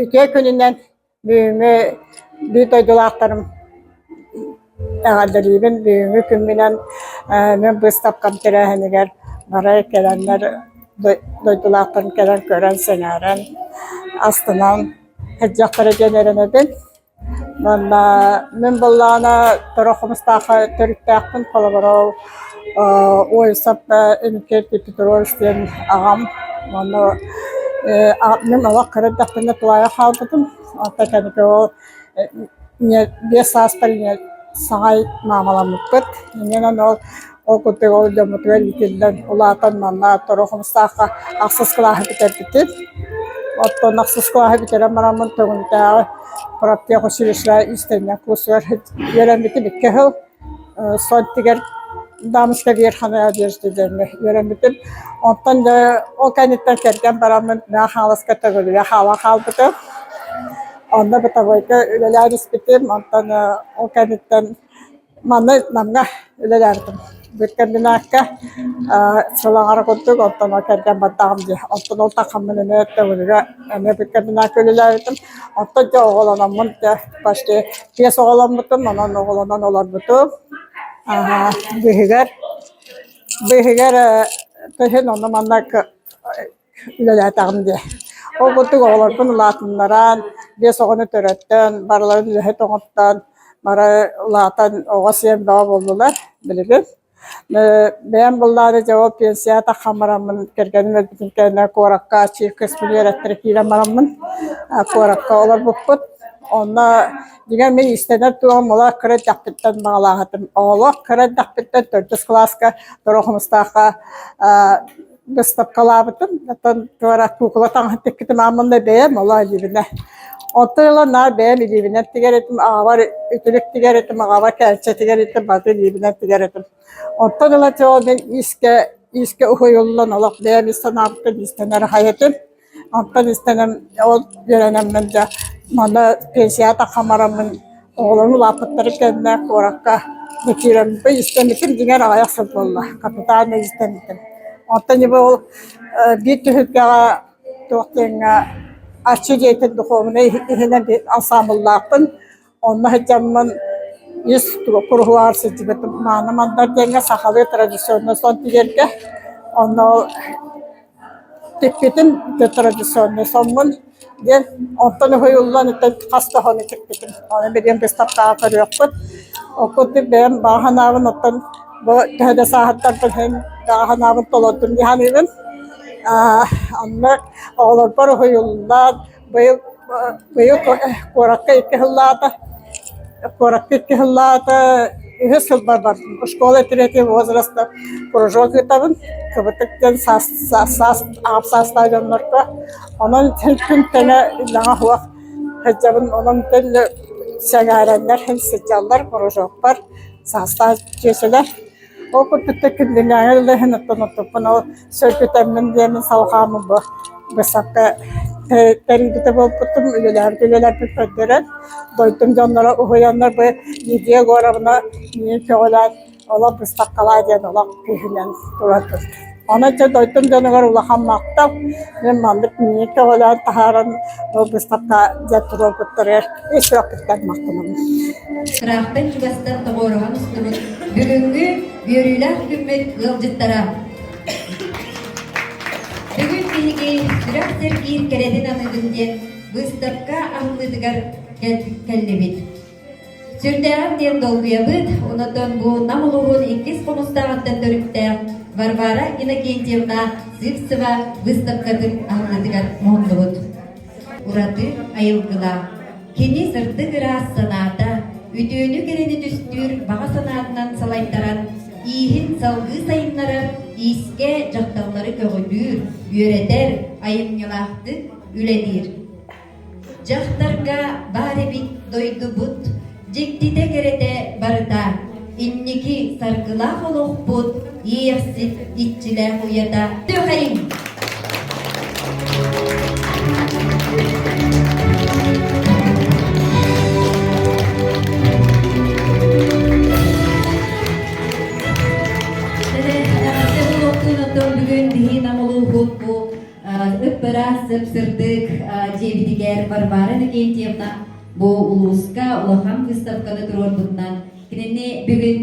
Үтүө күнүнэн бүгүҥҥү биир дойдулаахтарым эҕэрдэлиибин. Бүгүҥҥү күммүнэн мин быыстапкам тэрээһинигэр бары кэлэннэр дойдулаахтарым кэлэн көрөн, сэҥээрэн, астынан сылдьыахтара диэн эрэнэбин. Уонна мин буоллаҕына Торо Хомустаахха төрүттээхпин, холобура ол Уойсап Иннокентий Петрович диэн аҕам уонна мин олох кыра эрдэхпинэ тулаайах хаалбытым. Онтон кэнники ол 5 сааспар саҥа маамаламмыппыт. Иннинэн ол Ол курдук ол дьоммутугар иитиллэн улаатан манна Торо Хомустаахха ахсыс кылааһы бүтэрбитим. Оттон ахсыс кылааһы бүтэрэн бараммын Төҥүлүтээҕи профтехучилище иистэнньэҥ курсугар үөрэммитим икки сыл. Сон тигэр дамочка верхняя одежда диэҥҥэ үөрэммитим. Онтон дьэ ол кэнниттэн кэргэн бараммын Мэҥэ Хаҥаласка Төҥүлүгэ хаалан хаалбытым. Онно бытовойга үлэлээн испитим. Онтон ол кэнниттэн Манна Намҥа үлэлээбитим. Быткомбинакка сыл аҥара курдук, онтон кэргэн бардаҕым дии. Онтон ол таххаммын эмиэ Төҥүлүгэ эмиэ быткомбинакка үлэлээбитим. Онтон дьэ оҕолономмун дьэ почти биэс оҕоломмутум, онон оҕолонон олорбутум. Быыһыгар быыһыгар кыһын онно манна үлэлээтэҕим дии. Ол курдук оҕолорбун улаатыннаран, биэс оҕону төрөттөн, барыларын үлэһит оҥортоон, бары улаатан оҕо сиэн бөҕө буоллулар билигин. Бэйэм буллаары дьэ ол пенсияҕа таххан бараммын, кэргэним өлбүтүн кэннэ куоракка чиркэспин үөрэттэрэ киирэн бараммын, куоракка олорбуппут. Онно дьиҥэр мин иистэнэр туом олох кыра эрдэхпиттэн баҕалаах этим. Олох кыра эрдэхпиттэн төрдүс кылааска Торо Хомустаахха быыстапкалаабытым. Оттон туора куукула таҥаһын тикпитим ааммын да бэйэм олоо илиибинэ. Онтон ыла наар бэйэм илиибинэн тигэр этим, аҕабар үтүлүк тигэр этим, аҕабар кэлчэ тигэр этим, барыта илиибинэн тигэр этим. Онтон ыла дьэ ол мин иискэ иискэ уһуйуллан олох бэйэм ис санаабыттан иистэнэр аһай этим. Онтон истэнэн ол үөрэнэммин дьэ манна пенсияҕа тахсан бараммын оҕолорум улааппыттарын кэннэ куоракка киирэммин истэммитим дьиҥэр аҕыйах сыл буолла капитальнай истэммитим. Онтон дьэ ол биир түһүлгэҕэ туох диэҥҥэ Арчы дьиэтин духуобунай иһинэн ансаамбыллаахпын. Онно сылдьаммын ис куруһугар сылдьыбытым. Мааны мандар диэҥҥэ сахалыы традиционнай сон тигэргэ. Онно тикпитим традиционнай соммун диэн онтон уһуйуллан хас да хону тикпитим. Ону билигин быыстапкаҕа көрүөхпүт. Ол курдук бэйэм баҕа санаабын оттон бу төһө да сааһырдарбын иһин баҕа санаабын толордум дии саныыбын. Онно оҕолорбор уһуйуллан Быйыл быйыл куоракка икки сыллаата куоракка икки сыллаата үһүс сылбар бардым. Школа третьего возраста кружок ыытабын. Кыбытык диэн саас саас аҕам саастаах дьоннорго. Онон күн тэҥэ үлэҕэ суох сылдьабын. Онон төннө сэҥээрэннэр сылдьаллар кружокпар саастаах чүөчэлэр. Ол курдук да күндүнээҕи үлэһин оттон оттоппун ол сөргүтэммин диэмин салҕааммын бу быыстапка тэрийбитэ буолбутум, үлэлээбит үлэлэрбин көрдөрөн, дойдум дьонноро уһуйаннар бу Лидия Егоровна миигин көҕүлээн олох быыстапкалаа диэн олох күүһүнэн турарбыт. Онон дьэ дойдум дьонугар улахан махтал. Мин маннык миигин көҕүлээн таһааран бу быыстапка дьэ туруорбуттарыгар ис сүрэхпиттэн махтанабын. Ыраахтан-чугастан тоҕуоруһан устубут бүгүҥҥү үөрүүлээх күммүт ыалдьыттара. Бүгүн биһиги сүрэх сэргиир кэрэтин аныыбын диэн быыстапка аһыллыытыгар кэллибит. Сүрдээҕин диэн долгуйабыт, онон бу Нам улууһун иккис хомустааҕыттан төрүттээх Варвара Иннокентьевна Сивцева быыстапкатын аһыллыытыгар муһуннубут. Ураты айылгылаах Кини сырдык ыраас санаата, үтүөнү-кэрэни түстүүр баҕа санаатынан салайтаран, ииһин салгыы сайыннарар, иискэ дьахталлары көҕүлүүр, үөрэтэр, айымньылаахтык үлэлиир. Дьахтарга баар эбит дойдубут, дьиктитэ кэрэтэ барыта, инники саргылаах олохпут иэйэхсит иччилээх уйата Түөхэйиҥ! Бүгүн биһи Нам улууһун бу ып-ыраас. сып-сырдык дьиэбитигэр Варвара Иннокентьевна бу улууска улахан выставканы туруорбутунан кинини бүгүн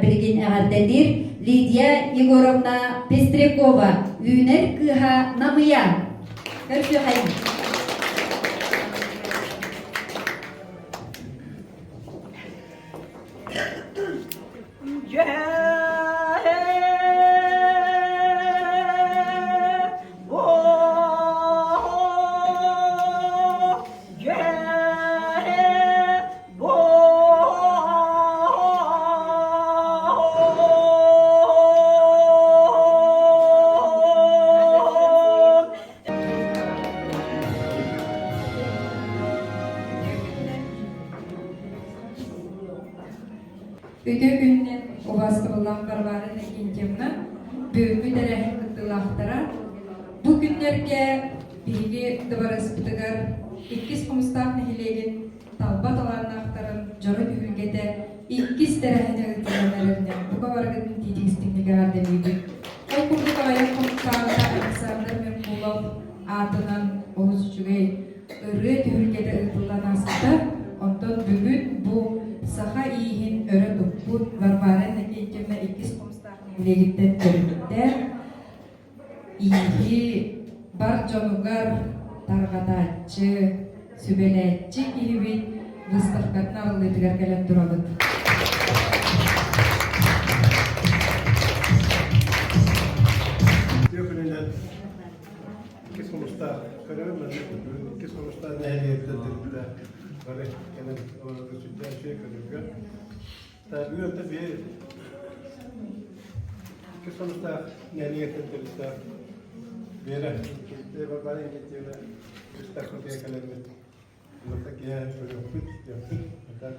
билигин эҕэрдэлиир Лидия Егоровна Пестрякова үүнэр кыыһа Намыйа. Көрсүөхэйиҥ. Үтүө күнүнэн убаастабыллаах Варвара Иннокентьевна, бүгүҥҥү тэрээһин кыттыылаахтара. Бу күннэргэ биһиги дыбарыаспытыгар иккис Хомустаах нэһилиэгин талба талааннаахтарын дьоро түһүлгэтэ иккис тэрээһинэ ыытыллан эрэринэн бука барыгытын тиитигистиҥник эҕэрдэлиибит. Ол курдук аҕыйах хонуктааҕыта Александр Меркулов аатынан олус үчүгэй ырыа түһүлгэтэ ыытыллан ааспыта. Онтон бүгүн бу саха ииһин өрө туппут Варвара Иннокентьевна иккис Хомустаах нэһилиэгиттэн төрүттээх ииһи бар дьонугар тарҕатааччы, сүбэлээччи киһибит выставкатын арыллыытыгар кэлэн турабыт. Үтүө күнүнэн иккис хомустаах көрөбүн манна бүгүн иккис хомустаах нэһилиэгиттэн төрүттээх бары кэлэн олорорго сүрдээх үчүгэй көрүүгэ. Бүгүн ата биһи иккис хомустаах нэһилиэгиттэн төрүттээх Вера Варвара Иннокентьевна выставкатыгар кэлэммит Манна киһи көрүөхпүт, диэхпит. Ата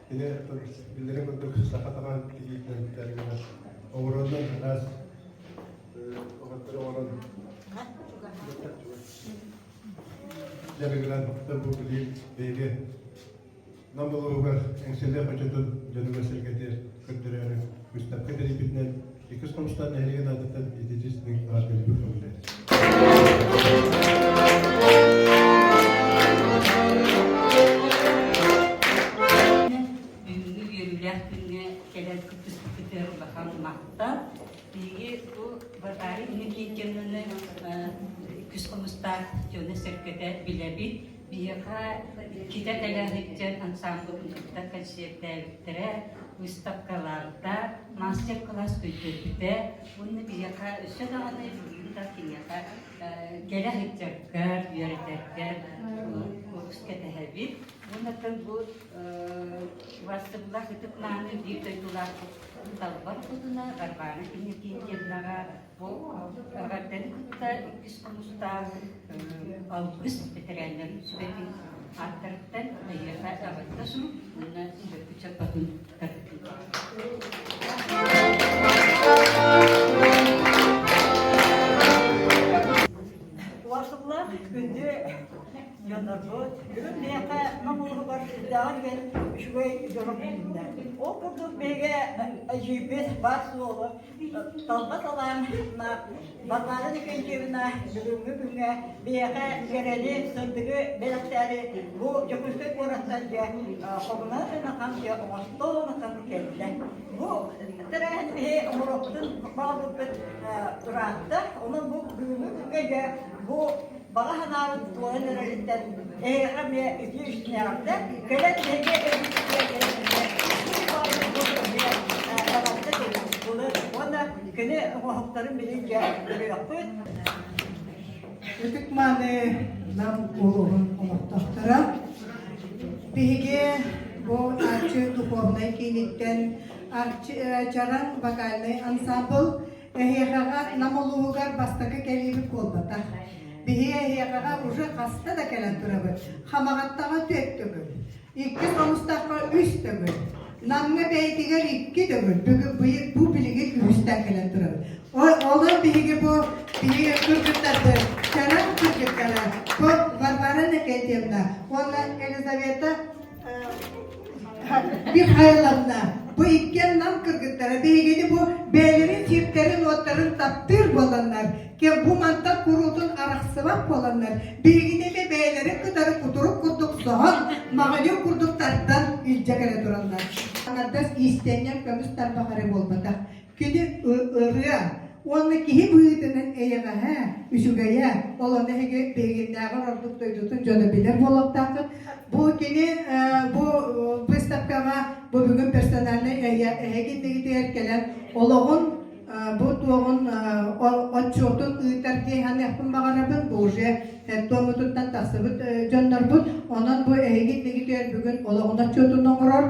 кини биллэрин курдук саха таҥаһын тигиитинэн дьарыгырар. Оҕуруонан араас оҕоттору оҥорон дьарыгыран бу билигин биһиги Нам улууһугар Эҥсэлээх хочотун дьонугар-сэргэтигэр көрдөрөөрү выставка тэрийбитинэн иккис хомустаах нэһилиэгин аатыттан ититиистик аҕардалыыбыт көҥүллээтэ. Бүгүҥҥү үөрүүлээх күҥҥэ кэлэн кыттыспыккытыгар улахан махтал. Биһиги бу Варвара Иннокентьевнаны үс хомустаах дьоно-сэргэтэ билэбит. Биһиэхэ иккитэ кэлэ сылдьан ансаамбылын кытта концертээбиттэрэ, выставкалаабыта, мастер-класс көрдөрбүтэ. Уонна биһиэхэ өссө даҕаны бүгүн да киниэхэ кэлэ сылдьаргар, үөрэтэргэр олус кэтэһэбит. Уонна бу убастыбыллаах ытык-мааны биир дойдулаахпыт Талбар Хотуна Варвара Иннокентьевнаҕа Бу эҕэрдэни кытта иккис хомустаах алгыс бэтэрээннэрин сүбэтин ааттарыттан эйиэхэ эҕэрдэ сурук уонна сибэкки чаппатын тардыы. Уасыллаах күндү дьоннорбут, бүгүн биһиэхэ Нам улууһугар сүрдээҕин диэн үчүгэй дьоро күннэ. Ол курдук биһиги эдьиийбит баар суоҕу Талба талааннаах Варвара Николаевна бүгүҥҥү күҥҥэ биһиэхэ кэрэни, сырдыгы бэлэхтээри бу Дьокуускай куораттан дьэ хомунан ахан дьэ оҥостон ахан кэллэ. Бу тэрээһин биһи оҥоруохпутун баҕарбыппыт ыраатта. Онон бу бүгүҥҥү күҥҥэ дьэ бу баҕа санаабыт туолан эрэриттэн эһиэхэ эмиэ үтүө үстүнээҕинэ кэлэн биһиги уонна кини оҥоһуктарын билин дьэ көрүөхпүт. Ытык мааны Нам улууһун олохтоохторо биһиги бу Арчы духовнай кииниттэн Арчы Чараҥ вокальнай ансамбл Эһиэхэҕэ Нам улууһугар бастакы кэлиибит буолбатах. Биһиги эһиэхэҕэ уже хаста да кэлэн турабыт. Хамаҕаттаҕа түөрт төгүл, иккис Хомустаахха үс төгүл, Намҥа бэйэтигэр икки төгүл, бүгүн бу билигин үһүстэн кэлэн турабыт. Олор биһиги бу биһиги кыргыттарбыт, чараҥ кыргыттара, бу Варвара Иннокентьевна уонна Елизавета Михайловна. Бу иккиэн Нам кыргыттара биһигини бу бэйэлэрин сирдэрин-уоттарын таптыыр буоланнар, бу мантан куруутун арахсыбат буоланнар, биһигини эмиэ бэйэлэрин кытары кутурук курдук соһон, маҕаньык курдук тардан илдьэ кэлэ тураллар. Аҥардас иистэнньэҥ көмүс тарбах эрэ буолбатах. Кини ырыа уонна киһи быһыытынан эйэҕэһэ, үчүгэйэ, ол ону эһиги биһигиннээҕэр ордук дойдутун дьоно билэр буолуохтааххыт. Бу кини бу выставкаҕа бу бүгүн персональнай эһиги иннигитигэр кэлэн олоҕун бу туоҕун отчуотун ыытар дии саныахпын баҕарабын. Бу уже туомутуттан тахсыбыт дьоннорбут. Онон бу эһиги иннигитигэр бүгүн олоҕун отчуотун оҥорор.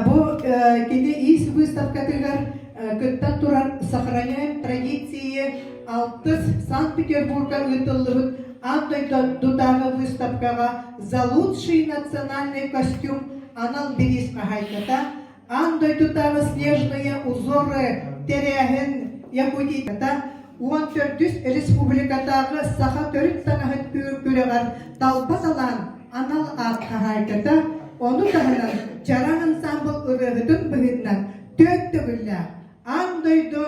Бу кини иис выставкатыгар кыттан турар «Сохраняем традиции» алтыс Санкт-Петербурга ыытыллыбыт аан дойдутааҕы выставкаҕа «За лучший национальный костюм» анал бириис хаһаайката, аан дойдутааҕы «Снежные узоры» тэрээһин Якутията 14 республикатааҕы саха төрүт таҥаһын күрэҕэр талба талаан анал аат хаһаайката, ону таһынан Чараҥ ансаамбыл ырыаһытын быһыытынан түөрт төгүллээх аан дойду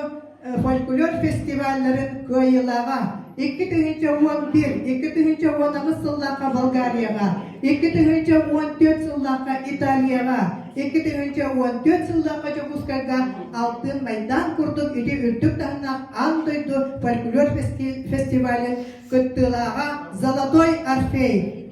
фольклор фестивалларын кыайыылааҕа 2011, 2018 сыллаахха Болгарияҕа, 2014 сыллаахха Италияҕа, 2014 сыллаахха Дьокуускайга Алтын Майдан курдук ити үрдүк таһымнаах аан дойду фольклор фестивалын кыттыылааҕа Золотой Орфей.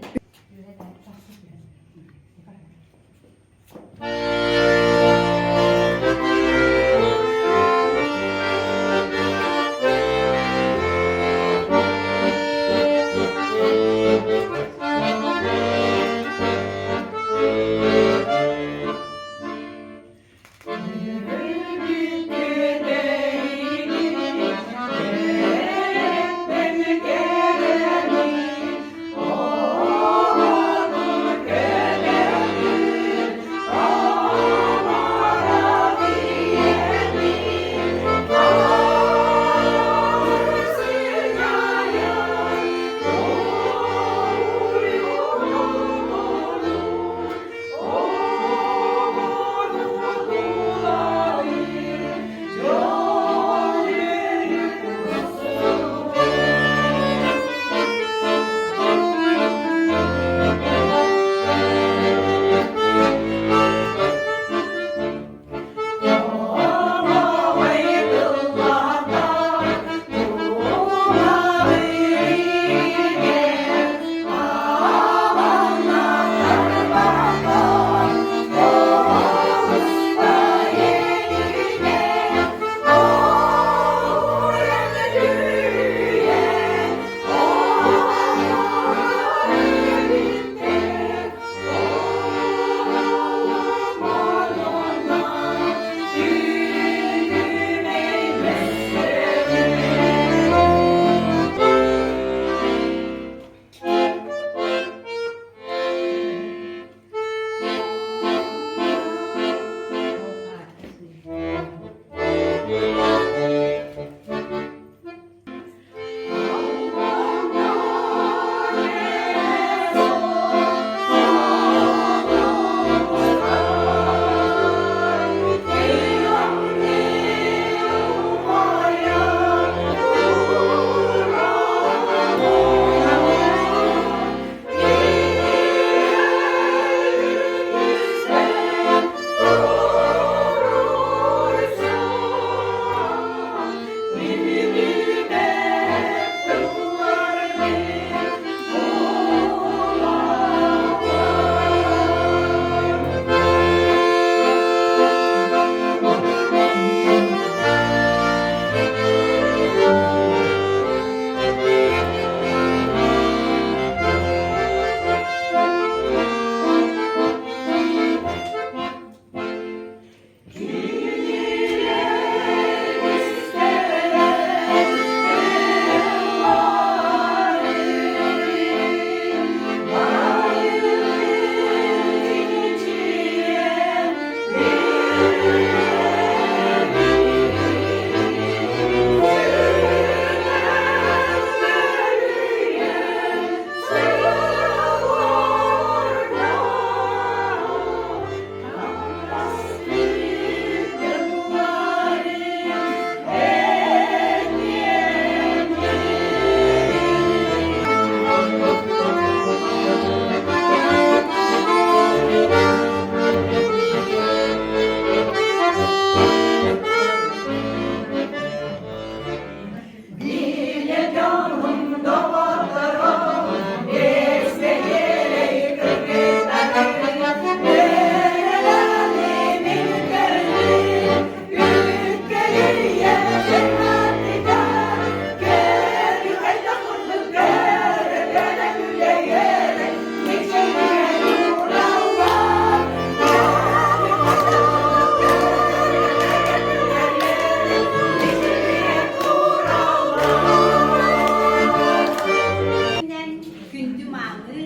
Ытык-мааны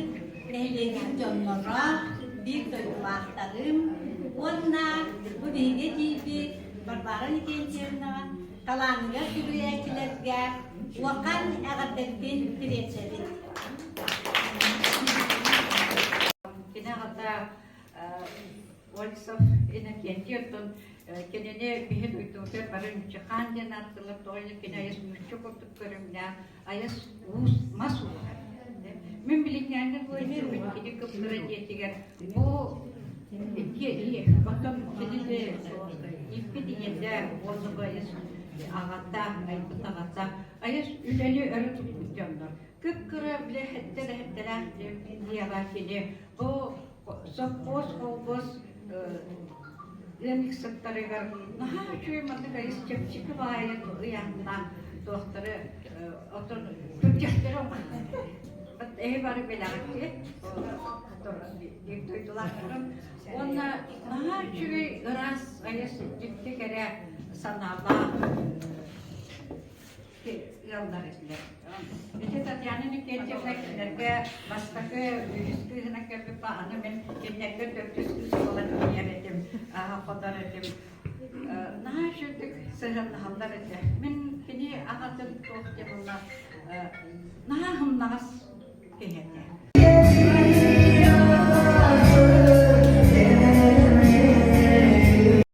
нэһилиэгин дьонноро, биир дойдулаахтарым уонна бу биһиги тиийбит Варвара Никитичнаҕа талааныгар сүгүрүйээччилэргэ улахан эҕэрдэбитин тириэрдэбит. Кини аҕата Ольсов Иннокентий оттон кинини биһи дойдубутугар бары Ньуччахаан диэн ааттыыллар, тоҕо диэн кини айас нуучча курдук көрүҥнээх, айас уус мас ууһа. Мин билиҥҥээҥҥэ буойдурбут кини кыптыра дьиэтигэр бу икки оттон кинини ииппит ийэтэ уонна бу айас аҕата, айбыт аҕата айас үлэни өрө туппут дьоннор. Кып-кыра бile хэттэ-хэттэлээх дьиэҕэ кини бу Сопхуос, холкуос ыанньыксыттарыгар наһаа үчүгэй маннык айыс чэпчэки баайы ыйааннаах туохтары отон күрдьэхтэри оҥордо. Эһи бары билэҕит биир дойдулаахтарым. Уонна наһаа үчүгэй ыраас айыс дьикти кэрэ санаалаах ыаллар этилэр. Ити Татьяна Никитична кинилэргэ бастакы үһүс кыыһынан кэлбит аны мин кинилэргэ төрдүс кыыс буолан тиийэр этим, хотор этим. Наһаа үчүгдүк сыһыаннаһаллар этэ. Мин кини аҕатын туох диэн буолла, наһаа һымнаҕас киһи этэ.